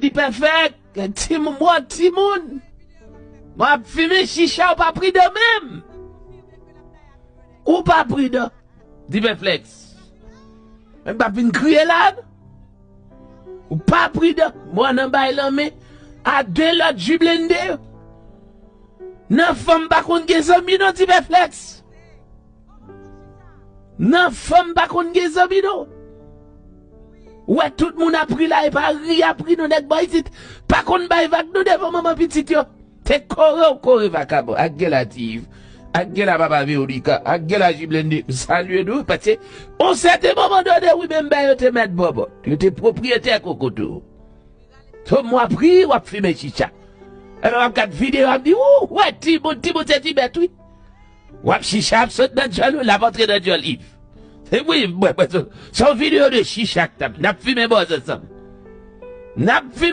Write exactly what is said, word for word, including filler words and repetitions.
D-Perfect, timoun, mwen timoun. W ap fimen chicha, ou pa pridan menm. Ou pa pridan. D-Perfect. Mwen pa vin kriye la. Ou pa pridan. Mwen nan bay lanmen a de lòt ji blende yo. Nan fanm pa konn gen zanmi non, D-Perfect. Nan fanm pa konn gen zanmi non. Ou wè tout moun ap ri la, e pa ri y ap ri non, nèg bò isit pa konn bay vag non devan manman pitit yo. Se kore w kore vakabon. Ak gela Tiv. Ak gela papa Veronica. Ak gela ji blende. M salye nou. Paske on sèten moman done, wi, menm bè yo te mèt bòbò. Yo te pwopriyetè kokoto. So, mwen ap ri, w ap fimen chicha. Epi w ap gad videyo, w ap di, ou, wè, timoun, timoun se ti bèt, wi. W ap chicha ap sot nan djòl ou, l ap antre nan djòl Iv. E wi, mwen, mwen, se, se yon videyo de chicha k t ap, n ap fimen bòz ansanm. N ap fimen